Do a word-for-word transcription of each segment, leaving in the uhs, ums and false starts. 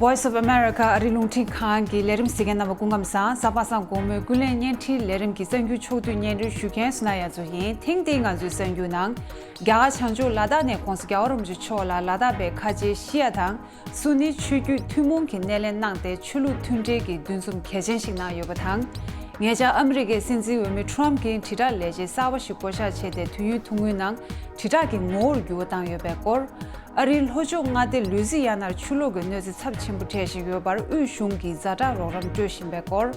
Voice of America ཨ་རི་རླུང་འཕྲིན་ཁང་གི་ལས་རིམ་གཟིགས་མཁན་རྣམ་པ་སྐུ་ཁམས་བཟང་། གཟའ་པ་སངས་དགོང་མོའི་ཀུན་གླེང་བརྙན་འཕྲིན་ལས་རིམ་གྱི་གསར་འགྱུར་ཕྱོགས་བསྡུས་སྙན་སྒྲོན་ཞུ་མཁན་སུ་ན་ཡ་ཚོ་ཡིན། ཐེངས་འདིའི་ང་ཚོའི་གསར་འགྱུར་ནང་རྒྱ་གར་བྱང་ཕྱོགས་ལ་དྭགས་ནས་༸གོང་ས་རྒྱལ་བ་རིན་པོ་ཆེ་མཆོག་ལ་ལ་དྭགས་པའི་ཁ་ཆེ་ཤི་ཡ་དང་སུ་ནི་ཆོས་བརྒྱུད་ཐུན་མོང་གི་སྣེ་ལེན་གནང་སྟེ་ཆོས་ལུགས་མཐུན་འབྲེལ་གྱི་འདུ་འཛོམས་གལ་ཆེན་ཞིག་གནང་ཡོད་པ་དང་། ཉེ་ཆར་ཨ་མི་རི་ཀའི་སྲིད་འཛིན་འོས་མི་ཁྲོམ་གྱིས་དྲིལ་བསྒྲགས་ལས་བྱེད་གསར་པ་ཞིག་བསྐོ་གཞག་བྱས་ཏེ། དུས་ཡུན་ཐུང་ངུའི་ནང་དྲིལ་བསྒྲགས་ཀྱི་ངོ་བོར་འགྱུར་བ་བཏང་ཡོད་པའི་སྐོར། ཨ་རིའི་ལྷོ་ཕྱོགས་མངའ་སྡེ་ལུའི་ཛི་ཡ་ནར་ཆུ་ལོག་གི་གནོད་འཚེ་ཚབས་ཆེན་པོ་འཕྲད་བཞིན་ཡོད་པར་དབུས་གཞུང་གིས་ཛ་དྲག་རོགས་རམ་སྤྲོད་བཞིན་པའི་སྐོར།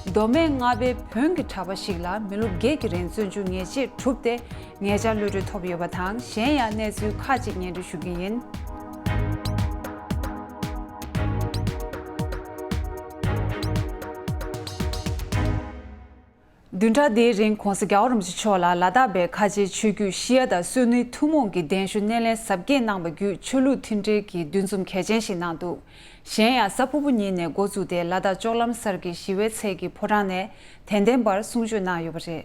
མདོ་སྨད་རྔ་པའི་བོན་གྱི་གྲྭ་པ་ཞིག་ལ་མི་ལོ་བརྒྱད་ཀྱི་རིང་བཙོན་འཇུག་ཉེས་ཆད་གྲུབ་སྟེ། ཉེ་ཆར་གློད་གྲོལ་ཐོབ་ཡོད་པ་དང་། གཞན་ཡང་གནས་ཚུལ་ཁག་ཅིག་སྙན་སྒྲོན་ཞུ་གི་ཡིན། བདུན་ཕྲག་འདིའི་རིང་༸གོང་ས་རྒྱལ་བ་རིན་པོ་ཆེ་མཆོག་ལ་ལ་དྭགས་པའི་ཁ་ཆེའི་ཆོས་བརྒྱུད་ཤི་ཡ་དང་སུ་ནི་ཐུན་མོང་གི་གདན་ཞུ་སྣེ་ལེན་གཟབ་རྒྱས་གནང་བ་བརྒྱུད་ཆོས་ལུགས་མཐུན་འབྲེལ་གྱི་འདུ་འཛོམས་གལ་ཆེན་ཞིག་གནང་འདུག་གཞན་ཡང་གཟའ་ཕུར་བུ་ཉིན་ནས་འགོ་བཙུགས་ཏེ་ལ་དྭགས་ལྕོག་ལམ་སར་གྱི་ཞི་བའི་ཚལ་གྱི་ཕོ་བྲང་ནས་དད་ལྡན་པར་གསུང་ཆོས་གནང་ཡོད་པ་རེད།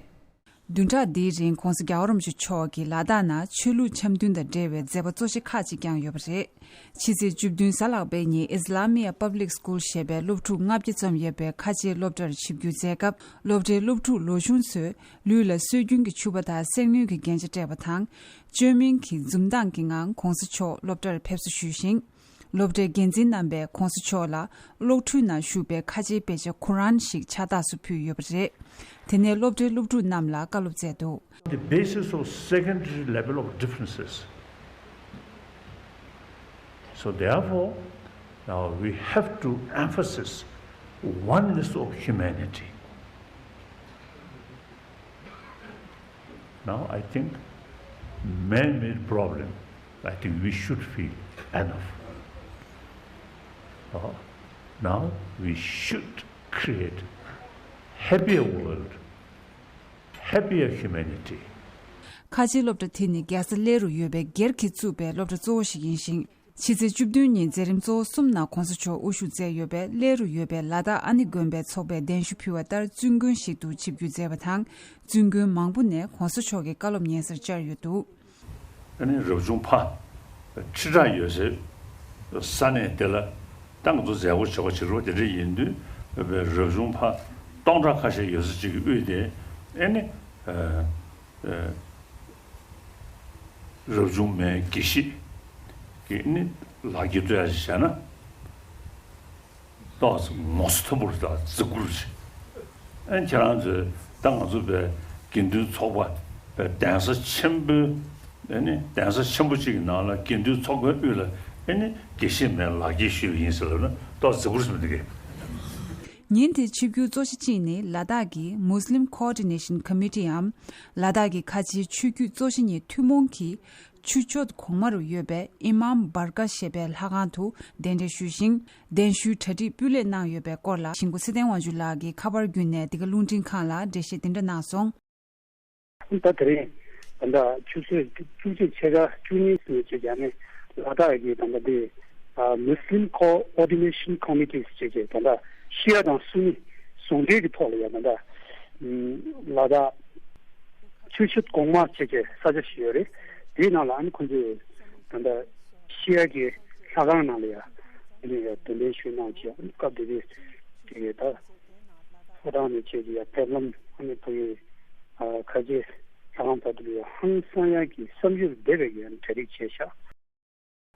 བདུན་ཕྲག་འདིའི་རིང་༸གོང་ས་རྒྱལ་བ་རིན་པོ་ཆེ་མཆོག་གིས་ལ་དྭགས་ནང་ཆོས་ལུགས་འཆམ་མཐུན་དང་འབྲེལ་བའི་མཛད་པ་གཙོ་ཆེ་ཁག་ཅིག་བསྐྱངས་ཡོད་པ་རེད། ཕྱི་ཚེས་བཅུ་བདུན་གཟའ་ལྷག་པའི་ཉིན་ཨི་སི་ལ་མི་ཡ་པབ་ལིག་སི་ཀུལ་ཞེས་པའི་སློབ་ཕྲུག་ལྔ་བརྒྱ་ཙམ་ཡོད་པའི་ཁ་ཆེའི་སློབ་གྲྭར་ཆིབས་བསྒྱུར་མཛད་སྐབས། སློབ་གྲྭའི་སློབ་ཕྲུག་ལོ་ཆུང་ཚོས་ལུས་ལ་སྲོལ་རྒྱུན་གྱི་ཕྱུ་པ་དང་གསེར་དངུལ་གྱི་རྒྱན་ཆ་སྤྲས་པ་དང་། བཅོས་མིན་གྱི་འཛུམ་མདངས་ཀྱི་ངང་༸གོང་ས་མཆོག་སློབ་གྲྭར་ཕེབས་བསུ་ཞུས་ཤིང་། སློབ་གྲྭའི་འགན་འཛིན་རྣམ་པས་༸གོང་ས་མཆོག་ལ་གློག་འཕྲུལ་ནང་བཞུགས་པའི་ཁ་ཆེའི་དཔེ་ཆ་ཁུ་རཱན་ཞིག་ཕྱག་རྟགས་སུ་ཕུལ་ཡོད་པ་རེད། དེ་ནས་སློབ་གྲྭའི་སློབ་ཕྲུག་རྣམས་ལ་བཀའ་སློབ་སྩལ་འདུག The basis of secondary level of differences. So therefore, now we have to emphasize oneness of humanity. Now I think man-made problem, I think we should feel enough. Uh, now we should create happier world, happier humanity. ཁ་ཆེའི་སློབ་གྲྭ་དེ་ནི་རྒྱལ་ས་གླེ་རུ་ཡོད་པའི་སྒེར་གྱིས་བཙུགས་པའི་སློབ་གྲྭ་གཙོ་བོ་ཞིག་ཡིན་ཞིང་། ཕྱི་ཚེས་བཅུ་བདུན་ཉིན་མཛད་རིམ་གཙོ་བོ་གསུམ་ནང་༸གོང་ས་མཆོག་དབུ་བཞུགས་མཛད་ཡོད་པའི་གླེ་རུ་ཡོད་པའི་ལ་དྭགས་ཨ་ནེ་དགོན་པའི་ཚོགས་པས་གདན་ཞུ་ཕུལ་བ་ལྟར་བཙུན་དགོན་ཞིག་ཏུ་ཆིབས་བསྒྱུར་མཛད་པ་དང་། བཙུན་དགོན་མང་པོ་ནས་༸གོང་ས་མཆོག་གི་བཀའ་སློབ་སྙན་སར་བཅར་ཡོད་འདུག་ཨ་ནི་རབ་བྱུང་ཕ་ཁྲི་ཕྲག་ཡོད་སའི་ས་གནས་དེ་ལ་ད་ང་ཚོ་མཛད་སྒོ་བྱེད་སྒོ་བྱེད་རོགས་དེ་འདྲ་ཡིན་དུས། རབ་བྱུང་ཕ་སྟོང་ཕྲག་ཁ་ཤས་ཡོད་ས་ཅིག་གི་དབུས་དེ་ཨ་ནི། ཨ། རབ་བྱུང་མའི་དགེ་བཤེས་ཀྱི་ནི་ལག་འཁྱེར་སྤྲོད་ཡ་ཞིག་བྱས་ན། ཏོག་ཙམ་ངོ་སོ་མཐོན་པོ་རེད། ད་བརྩི་བཀུར་ཞིག་ཨ་ནི་ཁྱེད་རང་ཚོས་ད་ང་ཚོ་བའི་དགེ་འདུན་ཚོགས་པ་བའི་གདན་ས་ཆེན་པོའི་ཨ་ནི་གདན་ས་ཆེན་པོ་གཅིག་གི་ནང་ལ་དགེ་འདུན་ཚོགས་པའི་དབུས་ལ་ཨ་ནི་དགེ་བཤེས་མའི་ལག་འཁྱེར་ཞུས་པ་ཡིན་ཟེར་ལབ་ན་ཏོག་ཙམ་བརྩི་བཀུར་ཞིག་མི་འདུག་གས། ཉིན་དེའི་ཆིབས་བསྒྱུར་གཙོ་ཆེ་གཅིག་ནི་ལ་དྭགས་ཀྱི་Muslim Coordination Committee འམ་ལ་དྭགས་ཀྱི་ཁ་ཆེའི་ཆོས་བརྒྱུད་གཙོ་ཆེ་གཉིས་ཐུན་མོང་གི་ཆུ་སྤྱོད་གོང་མ་རུ་ཡོད་པའི་ཨི་མམ་བར་ཀ་ཞེས་པའི་ལྷ་ཁང་དུ་གདན་འདྲེན་ཞུས་ཤིང་། གདན་ཞུའི་གྲ་སྒྲིག་སྤུས་ལེགས་གནང་ཡོད་པའི་སྐོར་ལ་ཞིང་མགོ་ཚེ་བརྟན་དབང་ཕྱུག་ལགས་ཀྱིས་ཁ་པར་བརྒྱུད་ནས་འདི་ག་རླུང་འཕྲིན་ཁང་ལ་འགྲེལ་བཤད་འདི་འདྲ་གནང་སོང་། ད་དེ་རིང་ད་ལྟ་ཆུ་ཚོད་བཅུ་གཅིག་ཕྱེད་ཀ་བཅུ་གཉིས་ཟིན་ནས་བྱས་ཀྱང་ནི་ལ་དྭགས་ཀྱི་ད་ལྟ་འདི་Muslim Coordination Committee ཞེས་བྱས་ད་ལྟ་ཤི་ཡ་དང་སུ་ནི་ཟུང་འབྲེལ་གྱི་ཐོག་ལ་ཡང་ད་ལྟ་ལ་དྭགས་ཆུ་ཤུད་གོང་མ་བྱས་བྱས་ས་ཆ་ཞིག་ཡོད་རེད། དེའི་ནང་ལ་ཨ་ནི་ཁོང་ཚོས་ད་ལྟ་ཤི་ཡ་གི་ལྷ་ཁང་ནང་ལ་ཡང་ཨ་ནི་ཡང་གདན་འདྲེན་ཞུས་གནང་བྱས་ཨ་ནི་སྐབས་དེ་དུས་དེ་གའི་ད། ཕོ་བྲང་ནས་བྱས་ཀྱི་ཡ་ཕེབས་ལམ་ཨ་ནི་ཕ་གི་ཨ་ཁ་ཆེ་ལྷ་ཁང་བར་དུ་ཡ་ཧང་སང་ཡ་གི་བསམ་ཡུལ་འདེབས་པའི་ཡ་གྲ་སྒྲིག་བྱས་ཤག་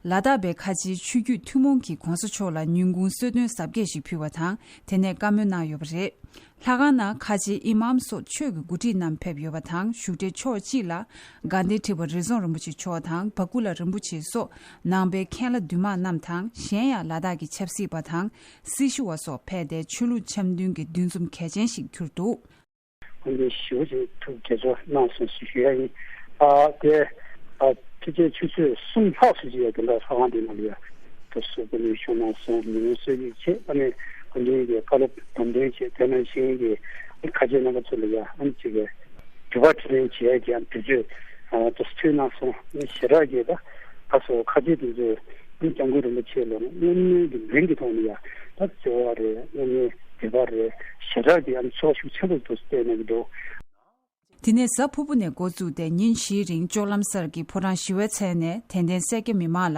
ལ་དྭགས་པའི་ཁ་ཆེའི་ཆོས་བརྒྱུད་ཐུན་མོང་གིས་༸གོང་ས་མཆོག་ལ་ཉིན་གུང་གསོལ་སྟོན་གཟབ་རྒྱས་ཤིག་ཕུལ་བ་དང་དེ་ནས་བཀའ་མོལ་གནང་ཡོད་པ་རེད། ལྷ་ཁང་ནང་ཁ་ཆེའི་ཨི་མམ་སོགས་ཆོས་ཀྱི་འགོ་ཁྲིད་རྣམས་ཕེབས་ཡོད་པ་དང་བཞུགས་གྲལ་ཕྱོགས་གཅིག་ལ་དགའ་ལྡན་ཁྲི་པ་རི་རྫོང་རིན་པོ་ཆེ་མཆོག་དང་བ་ཀུ་ལ་རིན་པོ་ཆེ་སོགས་ནང་པའི་མཁན་བླ་འདུས་མང་རྣམས་དང་གཞན་ཡང་ལ་དྭགས་ཀྱི་ཆབ་སྲིད་པ་དང་། སྲི་ཞུ་བ་སོགས་ཕེབས་ཏེ་ཆོས་ལུགས་འཆམ་མཐུན་གྱི་འདུ་འཛོམས་གལ་ཆེན་ཞིག་གྱུར་འདུག་ཁོང་ཚོས་ཞེ་པོ་ཅིག་ཐུགས་དགྱེས་ཚོར་གནང་སོང་ཞེས་ཞུ་ཡ་ཡིན། ཨ་དེ་ཨ་ཕལ་ཆེར་ཆུ་ཚོད་གསུམ་ལྷག་ཙམ་ཅིག་ཡ་དེ་འདྲ་ལྷ་ཁང་དེ་ནང་ལ་ཡ་དུ་སུ་སྐུ་ལུས་ཤོར་གནང་སོང་། ཉིན་གུང་གསོལ་ཚིགས་བྱས། ཨ་ནི་སྐུ་མདུན་གྱི་བཀའ་སློབ་དམ་དོན་བྱས། དེ་ནང་བཞིན་གྱི་ཁ་ཆེ་རྣམ་པ་ཚོ་ལ་ཡ་ཨ་ནི་ཅིག་གི་དྲི་བ་དྲིས་ལན་བྱེད་ཡ་གི་ཡང་དུས་ཚོད་ཨ་དུ་སུ་ཐོན་གནང་སོང་། ཨ་ནི་ཞེ་དྲག་གི་ད་ད་སོ་ཁ་ཆེ་དེ་ཚོས། སྐྱབས་མགོན་རིན་པོ་ཆེ་ལ་བསྔོ་སྨོན་གྱི་ལན་གྱི་ཐོག་ནས་ཡང་ད་བརྩེ་བ་རེད། བསྔོ་སྨོན་དད་པ་རེད། ཞེ་དྲག་གི་ཨ་ནི་ཚོར་བ་ཤུགས་ཆེན་པོ་དུ་སྟེར་གནང་གི་འདུག་དེ་ནས་གཟའ་ཕུར་བུ་ནས་འགོ་བཙུགས་ཏེ་ཉིན་བཞིའི་རིང་ལྕོག་ལམ་སར་གྱི་ཕོ་བྲང་ཞི་བའི་ཚལ་ནས་དད་ལྡན་སེར་སྐྱ་མི་མང་ལ་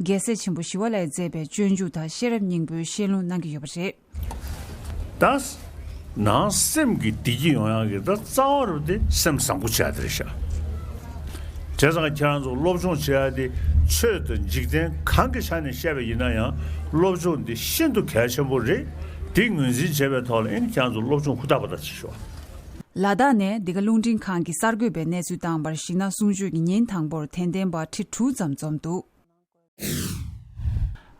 རྒྱལ་སྲས་ཆེན་པོ་ཞི་བ་ལྷས་མཛད་པའི་སྤྱོད་འཇུག་དང་ཤེས་རབ་སྙིང་པོའི་བཤད་ལུང་གནང་གི་ཡོད་པ་རེད། ད། ནང་སེམས་ཀྱི་བདེ་སྐྱིད་ཡོང་ཡག་གི་ད་རྩ་བ་རུ་དེ་སེམས་བཟང་པོ་བྱ་དེ་རེད་ཤག་བྱས་ཙང་ཁྱེད་རང་ཚོ་སློབ་སྦྱོང་བྱེད་ཡག་དེ་ཆོས་དང་འཇིག་རྟེན་གང་གི་ཆ་ནས་བཤད་པ་ཡིན་ན་ཡང་སློབ་སྦྱོང་འདི་ཤིན་ཏུ་གལ་ཆེན་པོ་རེད། དེ་ངོས་འཛིན་བྱས་པའི་ཐོག་ལ་ཨེ་ནི་ཁྱེད་རང་ཚོ་སློབ་སྦྱོང་ཧུར་ཐག་པ་ཐག་བྱེད་ཤོག་ལ་དྭགས་ནས་འདི་ག་རླུང་འཕྲིན་ཁང་གི་གསར་འགོད་པས་གནས་ཚུལ་བཏང་བར་གཞིགས་ན། གསུང་ཆོས་ཀྱི་ཉིན་དང་པོར་དད་ལྡན་པ་ཁྲི་དྲུག་ཙམ་འཛོམས་འདུག་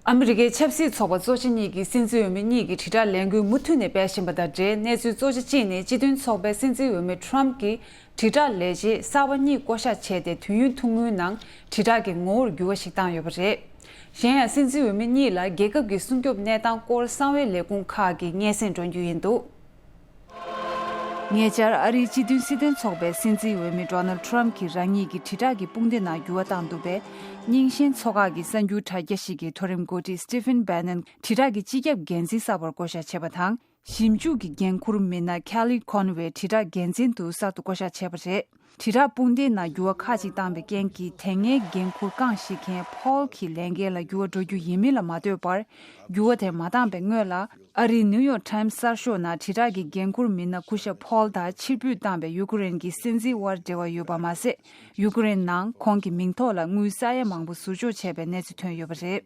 ཨ་མི་རི་ཀའི་ཆབ་སྲིད་ཚོགས་པ་གཙོ་ཆེ་གཉིས་ཀྱི་སྲིད་འཛིན་འོས་མི་གཉིས་ཀྱི་དྲིལ་བསྒྲགས་ལས་འགུལ་མུ་མཐུད་ནས་སྤེལ་བཞིན་པ་དང་འབྲེལ། གནས་ཚུལ་གཙོ་ཆེ་གཅིག་ནི་སྤྱི་མཐུན་ཚོགས་པའི་སྲིད་འཛིན་འོས་མི་ཊམ་གྱིས་དྲིལ་བསྒྲགས་ལས་བྱེད་གསར་པ་གཉིས་བསྐོ་གཞག་བྱས་ཏེ། དུས་ཡུན་ཐུང་ངུའི་ནང་དྲིལ་བསྒྲགས་ཀྱི་ངོ་བོར་འགྱུར་བ་ཞིག་བཏང་ཡོད་པ་རེད། གཞན་ཡང་སྲིད་འཛིན་འོས་མི་གཉིས་ལ་རྒྱལ་ཁབ་ཀྱི་སྲུང་སྐྱོབ་གནས་སྟངས་སྐོར་གསང་བའི་ལས་ཁུངས་ཁག་གིས་སྙན་སེང་སྒྲོན་རྒྱུ་ཡིན་འདུག་ཉེ་ཆར་ཨ་རིའི་སྤྱི་མཐུན་སྲིད་དོན་ཚོགས་པའི་སྲིད་འཛིན་འོས་མི་ཌོ་ནལ་ཊམ་གྱིས་རང་ཉིད་ཀྱི་དྲིལ་བསྒྲགས་ཀྱི་དཔུང་སྡེ་ནང་འགྱུར་བ་བཏང་འདུག་པས། རྙིང་ཞེན་ཚོགས་ཁག་གི་གསར་འགྱུར་དྲ་རྒྱ་ཞིག་གི་མཐོ་རིམ་འགོ་ཁྲིད་སི་ཊི་ཕིན་བྷེ་ནན་དྲིལ་བསྒྲགས་ཀྱི་སྤྱི་ཁྱབ་འགན་འཛིན་གསར་པར་བསྐོ་གཞག་བྱས་པ་དང་། ཞིབ་འཇུག་གི་འགན་འཁུར་མི་སྣ་ཁེ་ལི་ཁོན་ཝེ་དྲིལ་བསྒྲགས་འགན་འཛིན་དུ་གསར་དུ་བསྐོ་གཞག་བྱས་པ་རེད། དྲིལ་བསྒྲགས་དཔུང་སྡེའི་ནང་འགྱུར་བ་ཁག་ཅིག་བཏང་པའི་རྐྱེན་གྱིས། དེ་སྔའི་འགན་འཁུར་རྐང་བཞེས་མཁན་ཕོལ་གྱི་ལས་འགན་ལ་འགྱུར་བ་འགྲོ་རྒྱུ་ཡིན་མིན་ལ་མ་ལྟོས་པར། འགྱུར་བ་དེ་མ་བཏང་པའི་སྔོན་ལ། ཨ་རིའི་ནིའུ་ཡོག་ཊའིམ་གསར་ཤོག་ནང་དྲིལ་བསྒྲགས་ཀྱི་འགན་འཁུར་མི་སྣ་སྐུ་ཞབས་ཕོལ་དང་ཕྱིར་འབུད་བཏང་པའི་ཡུ་ཀེ་རེན་གྱི་སྲིད་འཛིན་དབར་འབྲེལ་བ་ཡོད་པ་མ་ཟད། ཡུ་ཀེ་རེན་ནང་ཁོང་གི་མིང་ཐོག་ལ་དངུལ་ས་ཡ་མང་པོ་ཟུར་འཇོག་བྱས་པའི་གནས་ཚུལ་ཐོན་ཡོད་པ་རེད།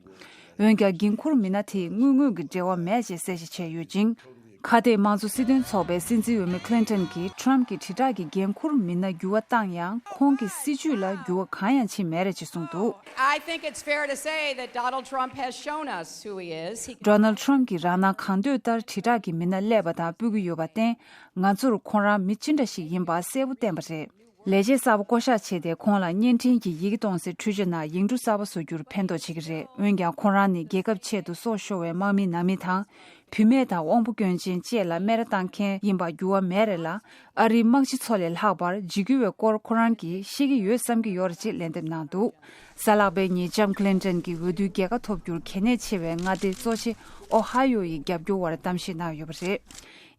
འོན་ཀྱང་། འགན་འཁུར་མི་སྣ་དེས་དངུལ་དངོས་ཀྱི་འབྲེལ་བ་མེད་ཅེས་གསལ་བཤད་བྱས་ཡོད་ཅིང་། ཁ་གཏད་དམངས་གཙོ་སྲིད་དོན་ཚོགས་པའི་སྲིད་འཛིན་འོས་མི་ཁི་ལིན་ཊོན་གྱིས་ཊམ་གྱི་དྲིལ་བསྒྲགས་ཀྱི་འགན་འཁུར་མི་སྣ་འགྱུར་བ་བཏང་ཡང་། ཁོང་གི་སྲིད་བྱུས་ལ་འགྱུར་བ་གང་ཡང་ཕྱིན་མེད་རེད་ཅེས་གསུངས་འདུག I think it's fair to say that Donald Trump has shown us who he is. He ཌོ་ནལ་ཌི་ཊམ་གྱིས་རང་སྣང་གང་འདོད་ལྟར་དྲིལ་བསྒྲགས་ཀྱི་མི་སྣ་སླེབས་པ་དང་སྤོ་གི་ཡོད་པར་བརྟེན། ང་ཚོར་ཁོང་རང་མི་ཅི་འདྲ་ཞིག་ཡིན་པ་གསལ་པོ་བསྟན་པ་རེད། ལས་བྱེད་གསར་པ་བསྐོ་གཞག་བྱས་ཏེ། ཁོང་ལ་བརྙན་འཕྲིན་གྱི་ཡི་གེ་གཏོང་སའི་འཕྲུལ་ཆ་ནང་ཡིག་འབྲུ་གསར་པ་བཟོ་རྒྱུར་ཕན་ཐོགས་བྱེད་ཀྱི་རེད། འོན་ཀྱང་། ཁོང་རང་ནི་རྒྱལ་ཁབ་ཆེད་དུ་སྲོག་ཤོར་བའི་དམག་མི་ནང་མི་དང་། བུད་མེད་དང་དབང་པོ་སྐྱོན་ཅན་བཅས་ལ་སྨད་ར་བཏང་མཁན་ཡིན་པར་འགྱུར་བ་མེད་རེད་ལ། ཨ་རིའི་དམག་སྤྱི་ཚོ་ལས་ལྷག་པར་འཇིགས་སྐུལ་བའི་སྐོར་ཁོ་རང་གིས་ཤེས་ཀྱི་ཡོད་བསམ་གྱི་ཡོད་རེད་ཅེས་ལན་འདེབས་གནང་འདུག་གཟའ་ལྷག་པའི་ཉིན་ལྕམ་ཁི་ལིན་ཊོན་གྱིས་འོས་བསྡུའི་རྒྱལ་ཁ་ཐོབ་རྒྱུར་གལ་གནད་ཆེ་བའི་མངའ་སྡེ་གཙོ་ཆེ་ཨོ་ཧའི་ཡོ་ཡི་རྒྱབ་སྐྱོར་བར་གཏམ་བཤད་གནང་ཡོད་པ་རེད།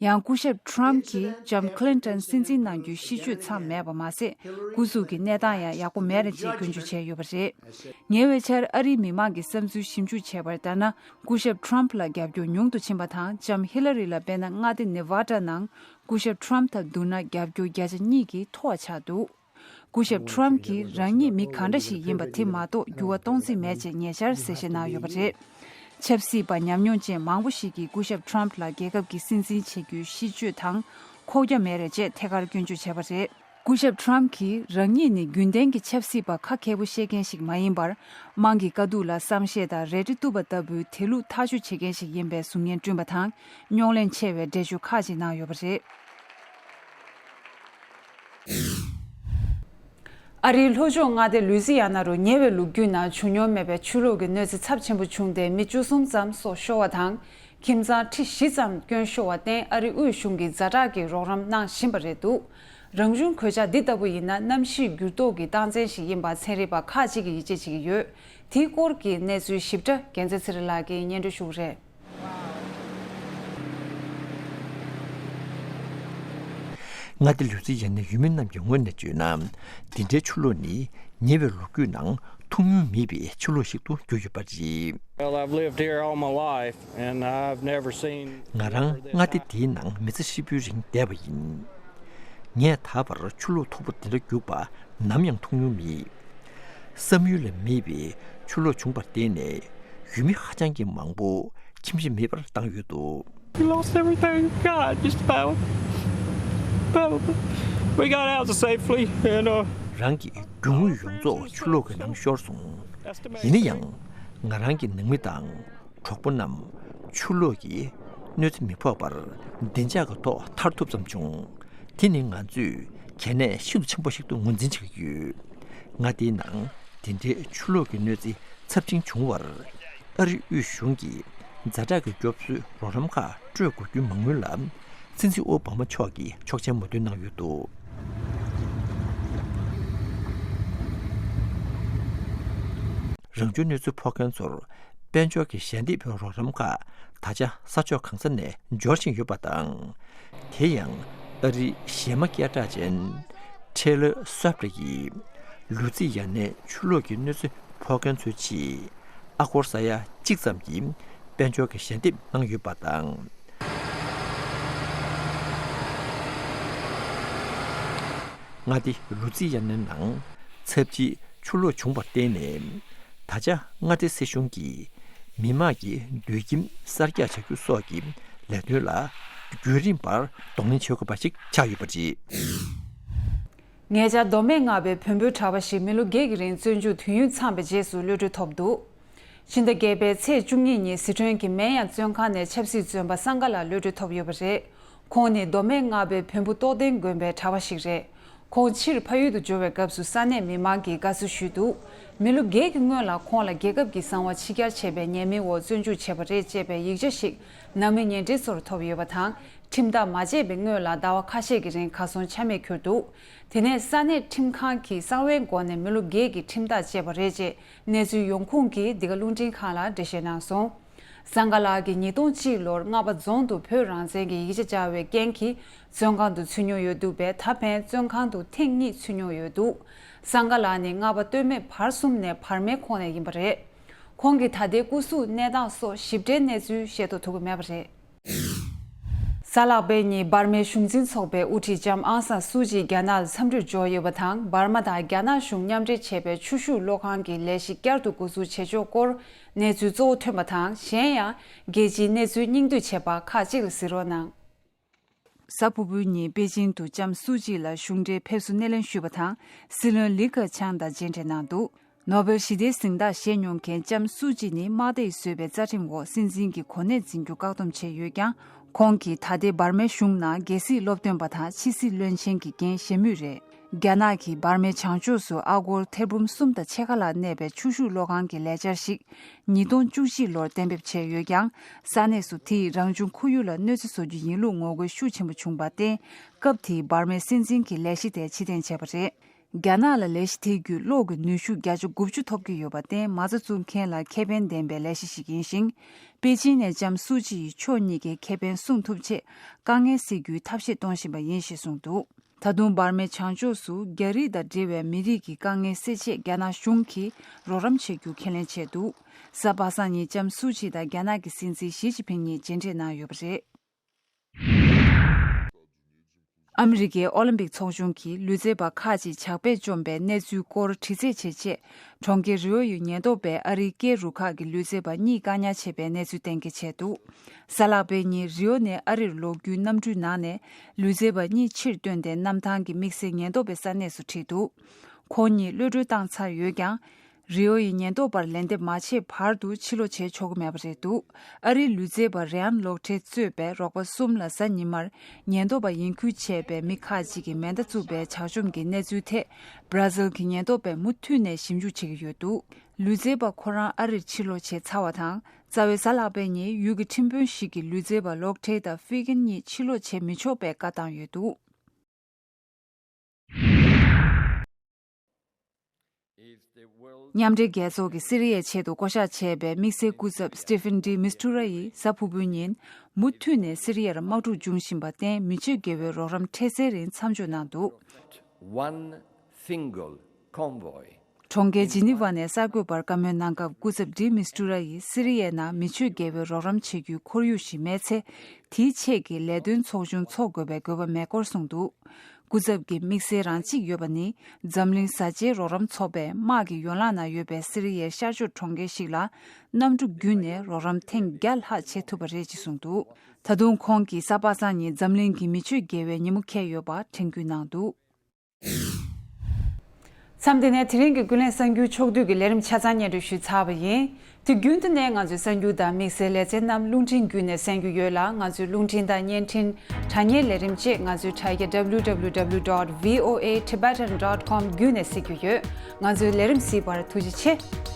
ཡང་སྐུ་ཞབས་ཊམ་གྱིས་ལྕམ་ཁི་ལིན་ཊོན་སྲིད་འཛིན་གནང་རྒྱུའི་གཤིས་སྤྱོད་ཚང་མེད་པ་མ་ཟད། སྐུ་གཟུགས་ཀྱི་གནས་སྟངས་ཡང་ཡག་པོ་མེད་རེད་ཅེས་སྐྱོན་བརྗོད་བྱས་ཡོད་པ་རེད། ཉེ་བའི་ཆར་ཨ་རིའི་མི་མང་གི་བསམ་ཚུལ་ཞིབ་འཇུག་བྱས་པར་ལྟར་ན། སྐུ་ཞབས་ཊམ་ལ་རྒྱབ་སྐྱོར་ཉུང་དུ་ཕྱིན་པ་དང་། ལྕམ་ཧི་ལ་རི་ལ་དཔེར་ན། མངའ་སྡེ་ནེ་ཝ་ཌ་ནང་སྐུ་ཞབས་ཊམ་དང་བསྡུར་ན་རྒྱབ་སྐྱོར་བརྒྱ་ཆ་གཉིས་ཀྱིས་མཐོ་བ་ཆགས་འདུག་སྐུ་ཞབས་ཊམ་གྱིས་རང་ཉིད་མི་གང་འདྲ་ཞིག་ཡིན་པ་དེ་མ་གཏོགས་འགྱུར་བ་གཏོང་རྩིས་མེད་ཅེས་ཉེ་ཆར་གསལ་བཤད་གནང་ཡོད་པ་རེད། ཆབ་སྲིད་པ་ཉམས་མྱོང་ཅན་མང་པོ་ཞིག་གིས་སྐུ་ཞབས་ཊམ་ལ་རྒྱལ་ཁབ་ཀྱི་སྲིད་འཛིན་བྱེད་རྒྱུའི་གཤིས་སྤྱོད་དང་ཁོག་རྒྱ་མེད་རེད་ཅེས་ཐད་ཀར་སྐྱོན་བརྗོད་བྱས་པ་རེད། སྐུ་ཞབས་ཊམ་གྱིས་རང་ཉིད་ནི་རྒྱུན་ལྡན་གྱི་ཆབ་སྲིད་པ་ཁ་མཁས་པོ་བཤད་མཁན་ཞིག་མ་ཡིན་པར། དམངས་ཀྱི་དཀའ་སྡུག་ལ་བསམ་ཤེས་དང་རལ་གྲི་གཏུབ་པ་ལྟ་བུའི་དེ་ལུགས་ཐག་གཅོད་བྱེད་མཁན་ཞིག་ཡིན་པའི་གཟུགས་བརྙན་བསྐྲུན་པ་དང་། རྙོག་གླེང་ཆེ་བའི་འགྲེལ་བརྗོད་ཁག་ཅིག་གནང་ཡོད་པ་རེད། ཨ་རིའི་ལྷོ་ཕྱོགས་མངའ་སྡེ་ལུའི་ཛི་ཡ་ན་རུ་ཉེ་བའི་ལོ་རྒྱུས་ནང་བྱུང་མྱོང་མེད་པའི་ཆུ་ལོག་གི་གནོད་འཚེ་ཚབས་ཆེན་པོ་བྱུང་སྟེ། མི་བཅུ་གསུམ་ཙམ་སྲོག་ཤོར་བ་དང་། ཁྱིམ་ཚང་ཁྲི་བཞི་ཙམ་སྐྱོན་ཤོར་བར་བརྟེན། ཨ་རིའི་དབུས་གཞུང་གིས་ཛ་དྲག་གི་རོགས་རམ་གནང་བཞིན་པ་རེད་འདུག་རང་བྱུང་གོད་ཆག་འདི་ལྟ་བུ་ཡིན་ན། གནམ་གཤིས་འགྱུར་ལྡོག་གི་རྟགས་མཚན་ཞིག་ཡིན་པ་ཚན་རིག་པ་ཁག་ཅིག་གིས་ཡིད་ཆེས་བྱེད་ཀྱི་ཡོད། དེའི་སྐོར་གྱི་གནས་ཚུལ་ཞིབ་ཕྲ་རྒྱལ་མཚན་ཚེ་རིང་ལགས་ཀྱིས་སྙན་སྒྲོན་ཞུ་གི་རེད། མངའ་སྡེ་ལུའུ་ཛི་ཡ་ནའི་ཡུལ་མི་རྣམས་ཀྱི་ངོས་ནས་བརྗོད་ན། འདི་འདྲའི་ཆུ་ལོག་ནི་ཉེ་བའི་ལོ་རྒྱུས་ནང་མཐོང་མྱོང་མེད་པའི་ཆུ་ལོག་ཞིག་ཏུ་གྱུར་ཡོད་པ་རེད། Well, I've lived here all my life, and I've never seen ང་རང་མངའ་སྡེ་འདིའི་ནང་མི་ཚེ་ཧྲིལ་པོའི་རིང་བསྡད་པ་ཡིན། ངས་ད་བར་ཆུ་ལོག་མཐོ་པོ་འདི་འདྲ་རྒྱུག་པ་ནམ་ཡང་མཐོང་མྱོང་མེད། བསམ་ཡུལ་ལས་མེད་པའི་ཆུ་ལོག་བྱུང་བར་བརྟེན་ནས། ཡུལ་མི་ཧ་ཅང་གི་མང་པོ་ཁྱིམ་གཞིས་མེད་པར་བཏང་ཡོད་འདུག We lost everything we got, just about. But we got out safely, and, uh, རང་གི་རྒྱུ་དངོས་ཡོངས་རྫོགས་ཆུ་ལོག་གི་ནང་ཤོར་སོང་། ཡིན་ན་ཡང་། ང་རང་གི་ནང་མི་དང་གྲོགས་པོ་རྣམས་ཆུ་ལོག་གི་གནོད་འཚེ་མི་ཕོག་པར་བདེ་འཇགས་ཀྱི་ཐོག་ཐར་ཐུབ་ཙམ་བྱུང་། དེ་ནི་ང་ཚོས་གལ་གནད་ཤིན་ཏུ་ཆེན་པོ་ཞིག་ཏུ་ངོས་འཛིན་བྱེད་ཀྱི་ཡོད། མངའ་སྡེའི་ནང་དེ་འདྲའི་ཆུ་ལོག་གི་གནོད་འཚེ་ཚབས་ཆེན་བྱུང་བར། ཨ་རིའི་དབུས་གཞུང་གིས་ཛ་དྲག་གི་སྐྱོབ་གསོའི་རོགས་རམ་ཁག་སྤྲོད་དགོས་རྒྱུའི་མ་དངུལ་ལ། སྲིད་འཛིན་ཨོ་བྷ་མ་མཆོག་གིས་ཆོག་མཆན་མོས་མཐུན་གནང་ཡོད་འདུག་རང་བྱུང་གནོད་འཚེ་ཕོག་མཁན་ཚོར་དཔལ་འབྱོར་གྱི་ཞལ་འདེབས་རོགས་རམ་ཁག་ད་ཆ་ས་ཕྱོགས་གང་ས་ནས་འབྱོར་བཞིན་ཡོད་པ་དང་། དེ་ཡང་ཨ་རིའི་གཞས་མ་སྐད་གྲགས་ཅན་ ཁྲེ་ལོ་སོབ་ཏེ་ཡིས་ལུ་ཙི་ཡ་ནའི་ཆུ་ལོག་གི་གནོད་འཚེ་ཕོག་མཁན་ཚོའི་ཆེད་ཨ་སྒོར་ས་ཡ་གཅིག་ཙམ་གྱི་དཔལ་འབྱོར་གྱི་ཞལ་འདེབས་གནང་ཡོད་པ་དང་། མངའ་སྡེ་ལུ་ཙི་ཡ་ནའི་ནང་ཚབས་ཆེའི་ཆུ་ལོག་བྱུང་བར་བརྟེན་ནས། ད་ཆ་མངའ་སྡེ་སྲིད་གཞུང་གིས་མི་དམངས་ཀྱི་སྡོད་ཁྱིམ་གསར་རྒྱག་བྱ་རྒྱུ་སོགས་ཀྱི་ལས་དོན་ལ་རྒྱུན་རིང་བར་གདོང་ལེན་བྱེད་དགོས་པ་ཞིག་ཆགས་ཡོད་པ་རེད། ངེད་ཅག་མདོ་སྨད་རྔ་བའི་བོན་པོའི་གྲྭ་པ་ཞིག་མི་ལོ་བརྒྱད་ཀྱི་རིང་བཙོན་འཇུག་དུས་ཡུན་ཚང་བའི་རྗེས་སུ་གློད་གྲོལ་ཐོབ་འདུག་ཕྱི་ཟླ་བརྒྱད་པའི་ཚེས་བཅུ་གཉིས་ཉིན་སི་ཁྲོན་གྱི་མེན་ཡང་བཙོན་ཁང་ནས་ཆབ་སྲིད་བཙོན་པ་སངྒ་ལགས་གློད་གྲོལ་ཐོབ་ཡོད་པ་རེད། ཁོང་ནི་མདོ་སྨད་རྔ་བའི་བོན་པོ་རྟོགས་ལྡན་དགོན་པའི་གྲྭ་པ་ཞིག་རེད། ཁོང་ཕྱིར་ཕ་ཡུལ་དུ་འབྱོར་བའི་སྐབས་སུ་ས་གནས་མི་མང་གིས་དགའ་བསུ་ཞུས་འདུག་མི་ལོ་བརྒྱད་ཀྱི་སྔོན་ལ་ཁོང་ལ་རྒྱལ་ཁབ་ཀྱི་གསང་བ་ཕྱི་གྱར་བྱས་པའི་ཉེས་མིང་འོག་བཙོན་འཇུག་བྱས་པ་རེད་ཅེས་པའི་ཡིག་ཆ་ཞིག་ནང་མི་ཉེ་འབྲེལ་ཚོར་ཐོབ་ཡོད་པ་དང་། ཁྲིམས་ཐག་མ་བཅད་པའི་སྔོན་ལ་ཟླ་བ་ཁ་ཤས་ཀྱི་རིང་གར་སོང་ཆ་མེད་གྱུར་འདུག་དེ་ནས་ས་གནས་ཁྲིམས་ཁང་གིས་གསང་བའི་སྒོ་ནས་མི་ལོ་བརྒྱད་ཀྱི་ཁྲིམས་ཐག་བཅད་པ་རེད་ཅེས་གནས་ཚུལ་ཡོང་ཁུངས་ཀྱིས་འདི་ག་རླུང་འཕྲིན་ཁང་ལ་འགྲེལ་བཤད་གནང་སོང་། སངྒ་ལགས་ཀྱིས་ཉིས་སྟོང་གཅིག་ལོར་རྔ་པ་རྫོང་དུ་བོད་རང་བཙན་གྱི་ཡིག་ཆ་སྦྱར་བའི་རྐྱེན་གྱིས་བཙོན་ཁང་དུ་ཚུད་མྱོང་ཡོད་འདུག་པས། ད་ཕན་བཙོན་ཁང་དུ་ཐེངས་གཉིས་ཚུད་མྱོང་ཡོད་འདུག་སངྒ་ལགས་ནི་རྔ་པ་སྟོད་སྨད་བར་གསུམ་ནས་བར་མའི་ཁོངས་ནས་ཡིན་པ་རེད། ཁོང་གི་ད་ལྟའི་སྐུ་གཟུགས་གནས་སྟངས་སོགས་ཞིབ་ཕྲའི་གནས་ཚུལ་ཤེས་རྟོགས་ཐུབ་ཀྱི་མེད་པ་རེད། གཟའ་ལྷག་པའི་ཉིན་འབར་མའི་གཞུང་འཛིན་ཚོགས་པའི་དབུ་ཁྲིད་ལྕམ་ཨང་སང་སུའུ་ཅི་རྒྱ་ནག་ལ་འཚམས་འདྲིར་འབྱོར་ཡོད་པ་དང་། འབར་མ་དང་རྒྱ་ནག་གཞུང་མཉམ་འབྲེལ་བྱས་པའི་ཆུ་ཤུགས་གློག་ཁང་གི་ལས་གཞི་བསྐྱར་དུ་འགོ་འཛུགས་བྱེད་ཕྱོགས་སྐོར་གནས་ཚུལ་གཙོ་བོ་ཐོན་པ་དང་། གཞན་ཡང་རྒྱལ་སྤྱིའི་གནས་ཚུལ་སྙིང་བསྡུས་བྱས་པ་ཁག་ཅིག་ལ་གཟིགས་རོགས་གནང་། གཟའ་ཕུར་བུའི་ཉིན་པེ་ཅིང་དུ་ལྕམ་སུའུ་ཅི་ལ་གཞུང་འབྲེལ་ཕེབས་བསུ་སྣེ་ལེན་ཞུས་པ་དང་། སྲིད་བློན་ལི་ཁེ་ཆང་དང་མཇལ་འཕྲད་གནང་འདུག་ནོ་བེལ་ཞི་བདེའི་གཟེངས་རྟགས་བཞེས་མྱོང་མཁན་ལྕམ་སུའུ་ཅི་ནི་དམག་སྡེས་བཟོས་པའི་རྩ་ཁྲིམས་འོག་སྲིད་འཛིན་གྱི་གོ་གནས་འཛིན་རྒྱུ་བཀག་སྡོམ་བྱས་ཡོད་ཀྱང་། ཁོང་གིས་ད་ལྟའི་འབར་མའི་གཞུང་ནང་རྒྱལ་སྲིད་སློབ་སྟོན་པ་དང་ཕྱི་སྲིད་བློན་ཆེན་གྱི་འགན་བཞེས་མུས་རེད། རྒྱ་ནག་གིས་འབར་མའི་བྱང་ཕྱོགས་སུ་ཨ་སྒོར་ཐེར་འབུམ་གསུམ་དང་ཕྱེད་ཀ་ལ་གནས་པའི་ཆུ་ཤུགས་གློག་ཁང་གི་ལས་འཆར་ཞིག་ཉིས་སྟོང་བཅུ་གཅིག་ལོར་གཏན་འབེབས་བྱས་ཡོད་ཀྱང་། ས་གནས་སུ་དེས་རང་བྱུང་ཁོར་ཡུག་ལ་གནོད་འཚེ་བཟོ་རྒྱུ་ཡིན་ལུགས་ངོ་རྒོལ་ཤུགས་ཆེན་པོ་བྱུང་བར་བརྟེན། སྐབས་དེའི་འབར་མའི་སྲིད་འཛིན་གྱིས་ལས་གཞི་དེ་ཕྱིར་འཐེན་བྱས་པ་རེད། རྒྱ་ནག་ལ་ལས་གཞི་དེ་བརྒྱུད་གློག་གི་ནུས་ཤུགས་བརྒྱ་ཆ་དགུ་བཅུ་ཐོབ་ཀྱི་ཡོད་པར་བརྟེན། མ་རྩ་བཙུགས་མཁན་ལ་ཁེ་ཕན་ལྡན་པའི་ལས་གཞི་ཞིག་ཡིན་ཞིང་། པེ་ཅིན་ནས་ལྕམ་སུའུ་ཅི་ཡིས་ཕྱོགས་གཉིས་ཀའི་ཁེ་ཕན་སྲུང་ཐུབ་ཆེད་དཀའ་ངལ་སེལ་རྒྱུའི་ཐབས་ཤེས་གཏོང་བཞིན་པ་ཡིན་ཞེས་གསུངས་འདུག་ད་དུང་འབར་མའི་བྱང་ཕྱོགས་སུ་རྒྱ་རིགས་དང་འབྲེལ་བའི་མི་རིགས་ཀྱི་དཀའ་ངལ་སེལ་ཆེད་རྒྱ་ནག་གཞུང་གིས་རོགས་རམ་བྱེད་རྒྱུ་ཁས་ལེན་བྱས་འདུག་གཟའ་པ་སངས་ཉིན་ལྕམ་སུའུ་ཅི་དང་རྒྱ་ནག་གི་སྲིད་འཛིན་ཞི་ཅིན་ཕིང་གཉིས་མཇལ་འཕྲད་གནང་ཡོད་པ་རེད། ཨ་མི་རི་ཀའི་ཨོ་ལིམ་པིག་ཚོགས་ཆུང་གིས་ལུས་རྩལ་པ་ཁག་ཅིག་ཇག་པས་བཅོམ་པའི་གནས་ཚུལ་སྐོར་དྲི་རྩད་བྱེད་ཆེད། གྲོང་ཁྱེར་རི་ཨོ་ཡི་ཉེན་རྟོག་པས་ཨ་རིའི་སྐད་རུ་ཁག་གི་ལུས་རྩལ་པ་གཉིས་བཀག་ཉར་བྱས་པའི་གནས་ཚུལ་གཏན་འཁེལ་བྱས་འདུག་གཟའ་ལྷག་པའི་ཉིན་རི་ཨོ་ནས་ཨ་རིར་ལོག་རྒྱུའི་གནམ་གྲུའི་ནང་ནས་ལུས་རྩལ་པ་གཉིས་ཕྱིར་བཏོན་ཏེ། གནམ་ཐང་གི་དམིགས་བསལ་ཉེན་རྟོག་པའི་ས་གནས་སུ་ཁྲིད་འདུག་ཁོང་གཉིས་གློད་གྲོལ་བཏང་ཚར་ཡོད་ཀྱང་། རི་ཨོ་ཡི་ཉེན་རྟོག་པར་ལན་འདེབས་མ་བྱས་བར་དུ་ཕྱིར་ལོག་བྱེད་ཆོག་གི་མེད་པ་རེད་འདུག་ཨ་རིའི་ལུས་རྩལ་པ་རེ་ཨན་ལོག་ཁྲེ་གཙོས་པའི་རོགས་པ་གསུམ་ལ་གཟའ་ཉི་མར་ཉེན་རྟོག་པ་ཡིན་ཁུལ་བྱས་པའི་མི་ཁག་ཅིག་གིས་མེ་མདའ་བཙུགས་པའི་ཇག་བཅོམ་གྱི་གནས་ཚུལ་ཐད། བྷ་ར་ཟིལ་གྱི་ཉེན་རྟོག་པས་མུ་མཐུད་ནས་ཞིབ་འཇུག་བྱེད་ཀྱི་ཡོད་འདུག་ལུས་རྩལ་པ་ཁོ་རང་ཨ་རིར་ཕྱིར་ལོག་བྱས་ཚར་བ་དང་། རྩ་བའི་གཟའ་ལྷག་པའི་ཉིན་ཡུལ་གྱི་ཁྲིམས་དཔོན་ཞིག་གིས་ལུས་རྩལ་པ་ལོག་ཁྲེ་དང་ཧྥི་ཀིན་གཉིས་ཕྱིར་ལོག་བྱེད་མི་ཆོག་པའི་བཀའ་བཏང་ཡོད་འདུག་མཉམ་འབྲེལ་རྒྱལ་ཚོགས་ཀྱིས་སི་རི་ཡའི་ཆེད་དུ་བསྐོ་གཞག་བྱས་པའི་དམིགས་བསལ་སྐུ་ཚབ་Staffan de Mistura ཡིས་གཟའ་ཕུར་བུའི་ཉིན་མུ་མཐུད་ནས་སི་རི་ཡར་དམག་འཁྲུག་འབྱུང་བཞིན་པར་བརྟེན། མི་ཆོས་དགེ་བའི་རོགས་རམ་འཕྲལ་སེལ་རིང་མཚམས་འཇོག་གནང་འདུག One single convoy. གྲོང་ཁྱེར་ཇི་ནི་ཝ་ནས་གསར་འགོད་པར་བཀའ་མོལ་གནང་སྐབས། སྐུ་ཚབ་ཌི་མི་སི་ཏུ་ར་ཡིས་སི་རི་ཡའི་ནང་མི་ཆོས་དགེ་བའི་རོགས་རམ་བྱེད་རྒྱུའི་ཁོར་ཡུག་ཞིག་མེད་ཚེ། དེའི་ཆེད་ཀྱི་ལས་དོན་ཚོགས་ཆུང་འཚོགས་དགོས་པའི་དགོས་པ་མེད་སྐོར་གསུངས་འདུག་སྐུ་ཚབ་ཀྱིས་དམིགས་བསལ་རང་གཅིག་ཡོད་པ་ནི། འཛམ་གླིང་བཟའ་བཅའི་རོགས་རམ་ཚོགས་པས་དམག་གི་ཡན་ལག་ནང་ཡོད་པའི་སི་རི་ཡའི་ཤར་ཕྱོགས་གྲོང་ཁྱེར་ཞིག་ལ། གནམ་གྲུ་བརྒྱུད་ནས་རོགས་རམ་ཐེངས་བརྒྱ་ལྷག་བྱེད་ཐུབ་པ་རེད་ཅེས་གསུངས་འདུག་ད་དུང་ཁོང་གིས་གཟའ་པ་སངས་ཉིན་འཛམ་གླིང་གི་མི་ཆོས་དགེ་བའི་ཉིན་མོ་འཁེལ་ཡོད་པ་དྲན་སྐུལ་གནང་འདུག་མཚམས་འདི་ནས་དེ་རིང་གི་ཀུན་གླེང་གསར་འགྱུར་ཕྱོགས་བསྡུས་ཀྱི་ལས་རིམ་ཆ་ཚང་སྙན་སྒྲོན་ཞུས་ཚར་བ་ཡིན། དུས་རྒྱུན་དུ་ནས་ང་ཚོའི་གསར་འགྱུར་དང་དམིགས་བསལ་ལེ་ཚན་རྣམས་རླུང་འཕྲིན་བརྒྱུད་ནས་གསན་རྒྱུ་ཡོད་ལ། ང་ཚོའི་རླུང་འཕྲིན་དང་བརྙན་འཕྲིན། དྲ་བརྙན་ལས་རིམ་བཅས་ང་ཚོའི་དྲ་རྒྱ་W W W dot V O A Tibetan dot com བརྒྱུད་ནས་གཟིགས་རྒྱུ་ཡོད། ང་ཚོའི་ལས་རིམ་གཟིགས་པར་ཐུགས་རྗེ་ཆེ།